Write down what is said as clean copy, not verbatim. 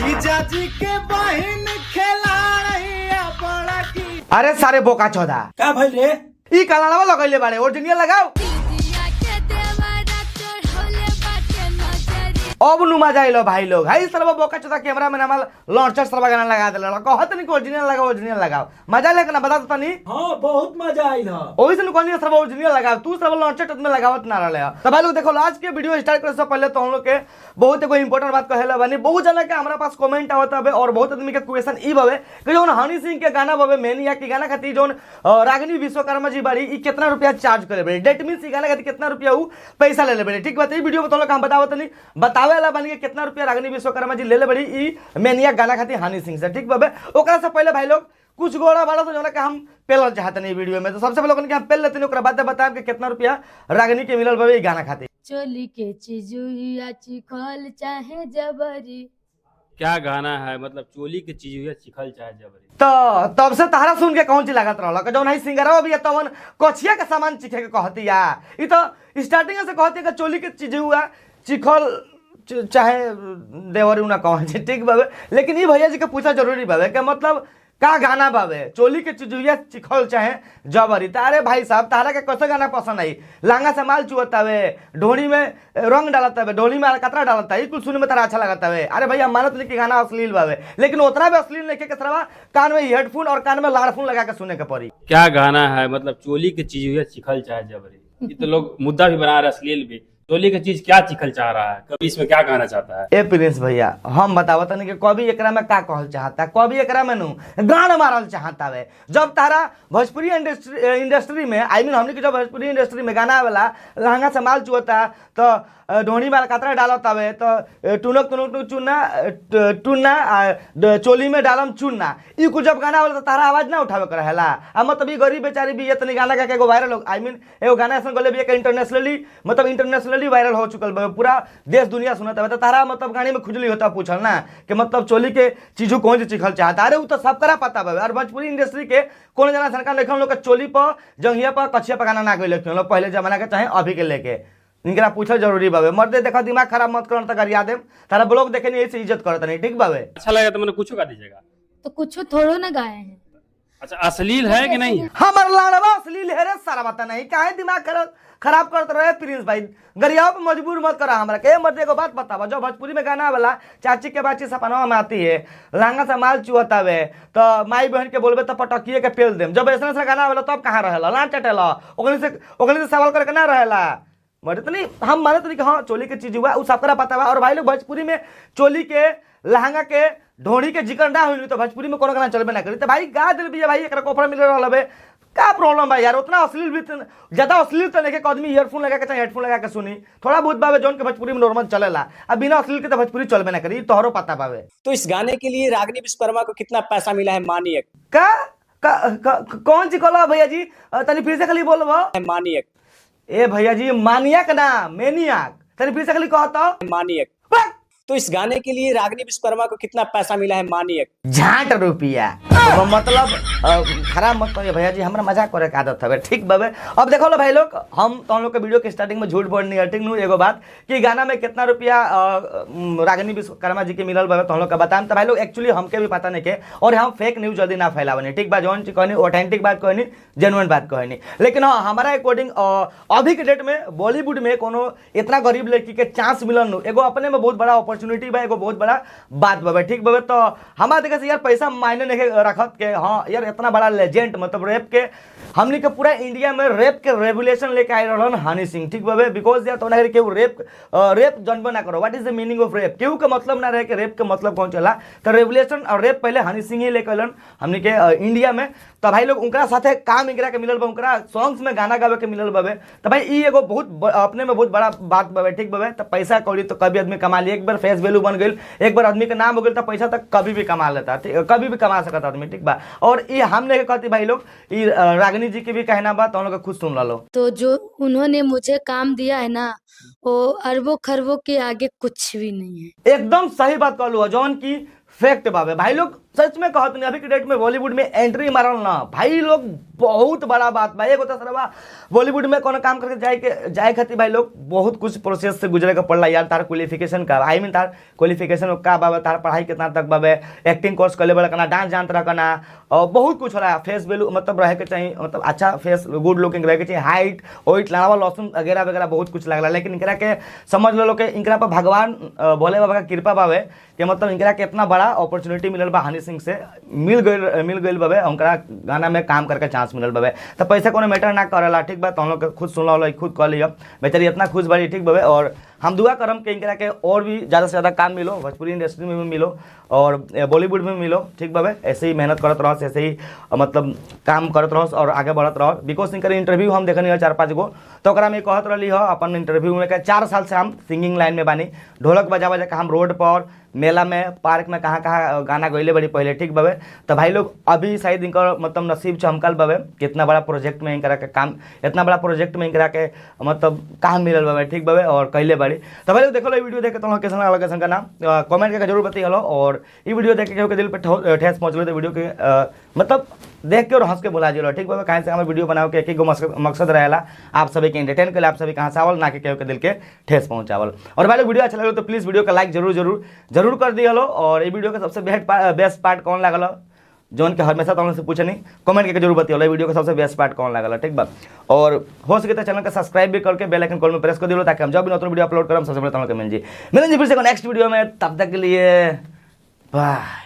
जीजा जी के बहन खेला रही बड़ा की। अरे सारे बोका चौधा का भइल रे? ई कलावा लगैले बाड़े, ओरिजिनल लगाओ। अब नु मजा आइलो भाई लोग। हाई सरवा बोका चौधा कैमरा में हमार लॉन्चर सरवा गाना लगा देला, कहत नहीं कि ओरिजिनल लगाओ, ओरिजिनल लगाओ। मजा लेके ना बता तनी। हां बहुत मजा आइल ह। ओही से कहनी सरवा ओरिजिनल लगाओ, तू सरवा लॉन्चर में लगावत ना रहले ह। तो भाई लोग देखो, आज के वीडियो स्टार्ट करे से पहले तो हम लोग के बहुत एगो इंपॉर्टेंट बात कहेला बानी। बहुत जना के हमरा पास कमेंट आवत हवे और बहुत आदमी के क्वेश्चन ई बावे कि जोन हनी सिंह के गाना बावे मेनिया के गाना खातिर जोन रागिनी विश्वकर्मा जी बाड़ी ई कितना रुपया चार्ज करे बड़ी, डेट मींस ई गाना खातिर कितना रुपया उ पैसा ले ले बड़ी। ठीक बात, ई वीडियो में तो लोग हम बतावत नहीं, बतावे वाला बानी के कितना रुपया रागिनी विश्वकर्मा जी ले ले बड़ी ई मेनिया गाना खातिर हनी सिंह से। ठीक बाबे, ओकरा से पहले भाई लोग कुछ गोड़ा वाला तो जोना के हम पेलल चाहत नहीं वीडियो में, तो सबसे पहले के हम पेल लेते हैं, ओकरा बाद बताएम कि कितना रुपया रागिनी के मिलल बावे ई गाना खातिर। चोली के चिजुइया चिखल चाहे जबरी। क्या गाना है, मतलब चोली के चिजुइया चिखल चाहे जबरी। तो तब से तहरा सुन के कौन चीज लागत रहल कि जौन हई सिंगरवा भी तवन कछिया के सामान चिखे के कहतिया। ई तो स्टार्टिंग से कहतिया कि चोली के चिजुआ चिखल चाहे देवरी ना कौन चीज। ठीक बावे, लेकिन ई भैया जी के पूछा जरूरी बावे कि मतलब का गाना बावे चोली के चिजुइया चिखल चाहे जबरी। तारे भाई साहब तारा के कैसे गाना पसंद आई? लांगा से माल चुअतावे, ढोली में रंग डालतावे, ढोली में कतरा डालता है, कुल सुने में तारा अच्छा लगतावे। अरे भैया मानत नहीं कि गाना अश्लील बावे, लेकिन उतना भी अश्लील नहीं के सरवा कान में हेडफोन और कान में लाड़फोन लगा के सुने के पड़ी। क्या गाना है, मतलब चोली के चिजुइया चिखल चाहे जबरी। ये तो लोग मुद्दा भी बना रहे अश्लील भी। चोली के चीज क्या चिखल चाह रहा है, कभी इसमें क्या कहना चाहता है? ए प्रिंस भैया हम बतावत नहीं कि कभी एकरा में का कहल चाहता, कभी एकरा में नु गान मारल चाहता है। जब तारा भोजपुरी इंडस्ट्री में I mean हमनी के जब भोजपुरी इंडस्ट्री में गाना वाला लहंगा से माल चुअता तो ढोनी माल कतरा डालत हवे, तो टुनक तुनक चुन्ना टुन्ना चोली में डालम चुन्ना, ई कुछ जब गाना वाला तो तारा आवाज ना उठावे कर रहेला। आ मतलब ई गरीब बेचारी भी इतनी गाना गा के एगो वायरल हो, I mean एगो गाना ऐसा गले भी इंटरनेशनली मतलब इंटरनेशनली वायरल हो चुकल बा, पूरा देश दुनिया सुनत हवे। तो तारा मतलब गाने में खुजली होता पूछल ना कि मतलब चोली के चीजू कौन चिखल चाहता। अरे उ तो सबकरा पता बा। और भोजपुरी इंडस्ट्री के कोनो जना सरकार लेखन लोग के चोली पर जंघिया पर कछिया पर गाना ना गइल लोग पहले जमाना के चाहे अभी के लेके, इनकरा पूछल जरूरी बावे। मर्दे देखा दिमाग खराब मत करन त गरिया देम, तारा ब्लॉग देखे नहीं ऐसे इज्जत करत नहीं। ठीक बावे, अच्छा लगा तो मैंने कुछ गा दीजिएगा। तो कुछ थोड़ो ना गाए हैं। अच्छा अश्लील है कि नहीं? हमर लाड़वा अश्लील है रे सारा बात नहीं। काहे दिमाग खराब करत रहे प्रिंस भाई, गरियाओं पे मजबूर मत करा हमरा के। मर्दे को बात बतावा, जो भोजपुरी में गाना वाला चाची के बाची सपनवा में आती है, लहंगा से माल चुअतावे तो माई बहन के बोलबे तो पटकिए के पेल देम। जब ऐसा ऐसा गाना वाला तब कहाँ रहेला? लान चटेला ओकनी से सवाल करके ना रहेला। मर्द नहीं हम मानत नहीं कि हाँ चोली के चीज हुआ उ सबकरा पता बा। और भाई लोग भोजपुरी में चोली के लहंगा के ढोड़ी के जिक्र ना हुई तो भोजपुरी में कोनो गाना चलबे ना करी। तो भाई गा दिल भी भाई एकरा कोफरा मिल रहल हवे, का प्रॉब्लम भाई यार? उतना अश्लील भी ज्यादा अश्लील तो नहीं के आदमी ईयरफोन लगा के चाहे हेडफोन लगा के सुनी, थोड़ा बहुत बावे जौन के भोजपुरी में नॉर्मल चलेला। अब बिना अश्लील के तो भोजपुरी चलबे ना करी, तोहरो पता बावे। तो इस गाने के लिए रागिनी विश्वकर्मा को कितना पैसा मिला है मानिए? का कौन सी कहला भैया जी, तनी फिर से खाली बोलबो। मानिए ए भैया जी, मानियक ना मेनियाक, तनी फिर से खाली कहता मानियक। तो इस गाने के लिए रागिनी विश्वकर्मा को कितना पैसा मिला है मानिए? झाट रुपया। तो मतलब खराब मत करिए भैया जी, हमरा मजाक करे के आदत हवे। ठीक बाबे, अब देखो लो भाई लोग, हम तो हम लोग के वीडियो के स्टार्टिंग में झूठ बोलनी है। ठीक नु एगो बात कि गाना में कितना रुपया रागिनी विश्वकर्मा जी के मिलल बाबे तो हम लोग का बताएं। तो भाई लोग एक्चुअली हमके भी पता नहीं के, और हम फेक न्यूज जल्दी ना फैलावनी। ठीक बा, जौन कहनी ऑथेंटिक बात कहनी, जेन्युइन बात कहनी। लेकिन हाँ हमारा अकॉर्डिंग अभी के डेट में बॉलीवुड में कोनो इतना गरीब लड़की के चांस मिलन एगो अपने में बहुत बड़ा अपॉर्चुनिटी बा, एगो बहुत बड़ा बात बाबे। ठीक बाबे, तो हमारा देखे से यार पैसा मायने नहीं रखत के हाँ यार इतना बड़ा लेजेंड मतलब रैप के हमनी के पूरा इंडिया में रैप के रेवोल्यूशन लेके आए रहलन हनी सिंह। ठीक बाबे, because यार तो ना केहू रेप रेप जनबो ना करो, what is the meaning of rape, केहू के मतलब ना रहे कि रेप के मतलब कौन चला। तो रेवोल्यूशन और रेप पहले हनी सिंह ही लेके अलन हमनी के इंडिया में। तो भाई लोग उनका साथे काम इनकरा के मिलल बा, उनका सॉन्ग्स में गाना गावे के मिलल बाबे। तो भाई ई एगो बहुत अपने में बहुत बड़ा बात बाबे। ठीक बाबे, तो पैसा कौड़ी तो कभी आदमी कमा ली, एक बार फेस वैल्यू बन गई, एक बार आदमी के नाम हो गई तो पैसा तक कभी भी कमा लेता, कभी भी कमा सकता आदमी। ठीक बा, और ये हमने कहती भाई लोग रागिनी जी के भी कहना बा तो हम लोग खुद सुन लो। तो जो उन्होंने मुझे काम दिया है ना, वो अरबों खरबों के आगे कुछ भी नहीं है। एकदम सही बात कहलू, जौन की फैक्ट बाबे। भाई लोग सच में कहत नहीं, अभी के डेट में बॉलीवुड में एंट्री मारल ना भाई लोग बहुत बड़ा बात बा। एगो तरवा बॉलीवुड में कोनो काम करके जाए के जाए खातिर भाई लोग बहुत कुछ प्रोसेस से गुजरे के पड़ला यार। तार क्वालिफिकेशन का I mean तार क्वालिफिकेशन का बाबे, तार पढ़ाई कितना तक बाबे, एक्टिंग कोर्स कर ले कना, डांस जानत रखना और बहुत कुछ होला। फेस वैल्यू मतलब रहे के चाहिए, मतलब अच्छा फेस गुड लुकिंग रहे के चाहिए, हाइट वेट लावा लहसुन वगैरह वगैरह बहुत कुछ लगला। लेकिन इनकरा के समझ लो के इनकरा पर भगवान भोले बाबा का कृपा बावे कि मतलब इनकरा के इतना बड़ा अपॉर्चुनिटी मिलल बा, हनी सिंह से मिल गइल बावे, उनकरा गाना में काम करके चांस मिलल बावे। तो पैसा कोनो मैटर ना करेला, ठीक बा। तो हम लोग खुद सुनल खुद कह लिया, बेचारी इतना खुश बड़ी, ठीक बावे। और हम दुआ करम कि इनकरा के और भी ज़्यादा से ज़्यादा काम मिलो, भोजपुरी इंडस्ट्री में भी मिलो और बॉलीवुड में मिलो, ठीक बावे। ऐसे ही मेहनत करत रहो, ऐसे ही मतलब काम करत रहो और आगे बढ़त रहो। Because इनकर इंटरव्यू हम देखनी है 4-5 गो, तो ओकरा में कहत रही हो अपन इंटरव्यू में कि 4 साल से हम सिंगिंग लाइन में बानी, ढोलक बजा बजा के हम रोड पर, मेला में, पार्क में कहाँ कहाँ गाना गैले बड़ी पहले, ठीक बावे। तो भाई लोग अभी शायद इनकर मतलब नसीब चमकल बावे कि इतना बड़ा प्रोजेक्ट में इनकरा के काम, इतना बड़ा प्रोजेक्ट में इनकरा के मतलब काम मिलल बावे, ठीक बावे, और कैले बड़ी। तो भाई लोग देखो लो वीडियो देख के तुम कैसा लगा कैसा ना कमेंट करके जरूर बताइए। और ये वीडियो देख के दिल पर ठेस पहुँचल तो वीडियो के मतलब देख के और हंस के भुला जिलो, ठीक बाबा। कहीं से हमारे वीडियो बनाओ के एक मकसद रहेला आप सभी के एंटरटेन के, आप सभी कहाँ चावल ना के दिल के ठेस पहुँचावल। और भाई लोग वीडियो अच्छा लगे तो प्लीज़ वीडियो का लाइक जरूर जरूर जरूर कर दिया लो। और ये वीडियो का सबसे बेस्ट पार्ट कौन लागल जौन के हमेशा तुम से पूछे नहीं, कमेंट करके जरूर बताइए वीडियो का सबसे बेस्ट पार्ट कौन लागल, ठीक बा। और हो सके तो चैनल का सब्सक्राइब भी करके बेल आइकन कॉल में प्रेस कर दिलो ताकि हम जब भी नया वीडियो अपलोड करम सबसे पहले तुम लोग के मिल जी। मिलेंगे फिर से नेक्स्ट वीडियो में, तब तक के लिए बाय।